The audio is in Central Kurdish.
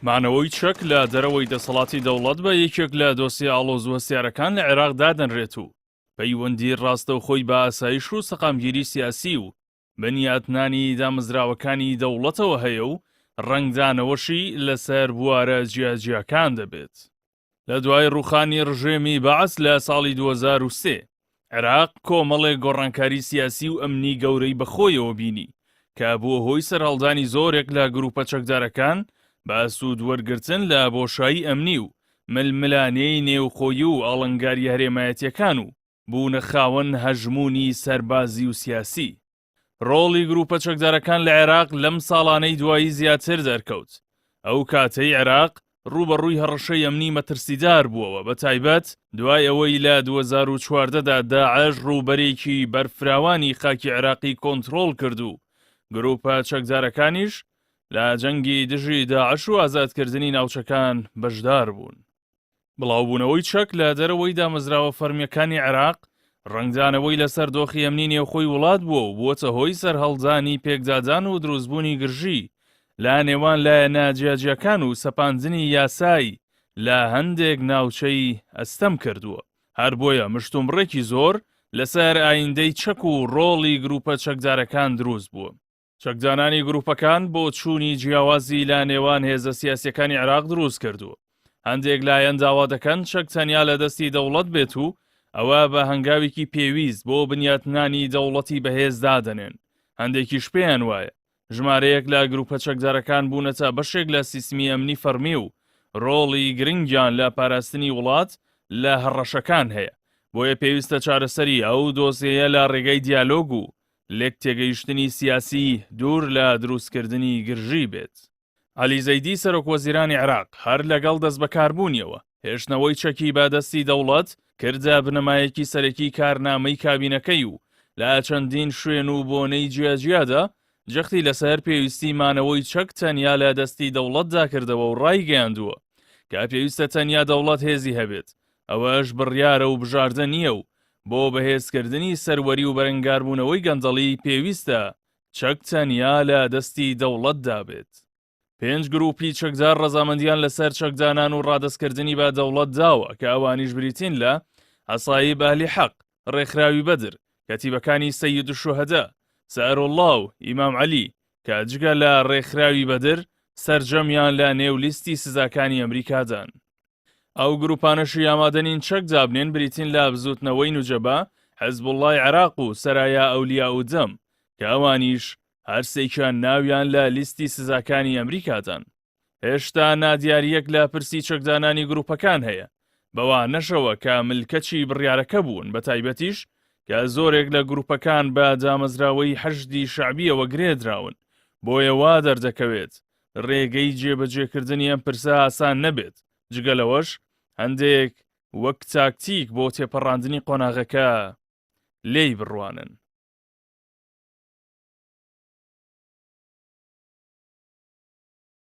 مانەوەی چەک لە دەرەوەی دەسەڵاتی دەوڵەت بە یەکێک لە دۆسیە ئاڵۆز و هەستیارەکان لە عێراق دادەنرێت و پەیوەندی ڕاستەوخۆی بە ئاسایش و سەقامگیری سیاسی و بنیاتنانی دامەزراوەکانی دەوڵەتەوە هەیە و ڕەنگدانەوەشی لەسەر بوارە جیاجیاکان دەبێت. لە دوای ڕووخانی ڕژێمی بەعس لە ساڵی 2003، عێراق کۆمەڵێک گۆڕانکاری سیاسی و ئەمنی گەورەی بەخۆیەوە بینی کە بووە هۆی سەرهەڵدانی زۆرێک لە گروپە چەکدارەکان بە سوود وەرگرتن لە بۆشایی ئەمنی و ململانێی نێوخۆیی و ئاڵنگارییە هەرێمایەتییەکان و بوونە خاوەن هەژموونی سەربازی و سیاسی. ڕۆڵی گروپە چەکدارەکان لە عێراق لەم ساڵانەی دوایی زیاتر دەرکەوت، ئەو کاتەی عێراق ڕووبەڕووی هەڕەشەی ئەمنی مەترسیدار بووەوە، بەتایبەت دوای ئەوەی لە 2014 دا داعش ڕووبەرێکی بەرفراوانی خاکی عێراقی کۆنترۆڵ کرد و گروپە چەکدارەکانیش لە جەنگی دژی داعش و ئازادکردنی ناوچەکان بەشدار بوون. بڵاوبوونەوەی چەک لە دەرەوەی دامەزراوە فەرمییەکانی عێراق ڕەنگدانەوەی لەسەر دۆخی ئەمنی نێوخۆی وڵات بووە و بووەتە هۆی سەرهەڵدانی پێکدادان و دروستبوونی گرژی لە نێوان لایەنە جیاجیاکان و سەپاندنی یاسای لە هەندێک ناوچەی ئەستەم کردووە. هەر بۆیە مشتومڕێکی زۆر لەسەر ئایندەی چەک و ڕۆڵی گروپە چەکدارەکان دروست بووە. چەکدانانی گروپەکان بۆچوونی جیاوازی لە نێوان هێزە سیاسیەکانی عێراق دروست کردووە. هەندێک لایەن داوا دەکەن چەک تەنیا لە دەستی دەوڵەت بێت و ئەوە بە هەنگاوێکی پێویست بۆ بنیاتنانی دەوڵەتی بەهێز دادەنێن. هەندێکیش پێیان وایە ژمارەیەک لە گروپە چەکدارەکان بوونەتە بەشێک لە سیستمی ئەمنی فەڕمی و ڕۆڵی گرنگیان لە پاراستنی وڵات لە هەڕەشەکان هەیە، بۆیە پێویستە چارەسەری ئەو دۆسیەیە لە ڕێگەی دیالۆگ و لێکتێگەیشتنی سیاسی دوور لە دروستکردنی گرژی بێت. عەلی زەیدی سەرۆکوەزیرانی عێراق هەر لەگەڵ دەستبەکاربوونیەوە، هێشتنەوەی چەکی بە دەستی دەوڵەت کردە بنەمایەکی سەرەکی کارنامەی کابینەکەی و لە چەندین شوێن و بۆنەی جیاجیادا جەختی لەسەر پێویستی مانەوەی چەک تەنیا لە دەستی دەوڵەتدا کردەوە و ڕایگەیاندووە کە پێویستە تەنیا دەوڵەت هێزی هەبێت ئەوەش بڕیارە و بژاردە نییە و بۆ بەهێزکردنی سەروەری و بەرەنگاربوونەوەی گەندەڵی پێویستە چەک تەنیا لە دەستی دەوڵەتدا بێت. پێنج گرووپی چەکدار ڕەزامەندیان لەسەر چەکدانان و ڕادەستکردنی بە دەوڵەت داوە کە ئەوانیش بریتین لە، عەسایب ئەهلی حەق، ڕێکخراوی بەدر، کەتیبەکانی سەیدولشوهەدا، سەئەروڵڵا و ئیمام عەلی، کە جگە لە ڕێکخراوی بەدر سەرجەمیان لە نێو لیستی سزاکانی ئەمریکادان. ئەو گروپانەشی ئامادە نین چەک دابنێن بریتین لە بزوتنەوەی نوجەبا، حزبوڵڵای عێراق و سەرایا ئەولیائودەم، کە ئەوانیش هەرسێکیان ناویان لە لیستی سزاکانی ئەمریکادان. هێشتا نادیارییەک لە پرسی چەکدانانی گروپەکان هەیە، بەوانەشەوە کە ملکەچی بڕیارەکە بوون، بەتایبەتیش کە زۆرێک لە گروپەکان بە دامەزراوەی حەشدی شەعبییەوە گرێدراون، بۆیە وا دەردەکەوێت رێگەی جێبەجێکردنی ئەم پرسە ئاسان نەبێت، جگە لەوەش هەندێک وەک تاکتیک بۆ تێپەڕاندنی قۆناغەکە لێی بڕوانن.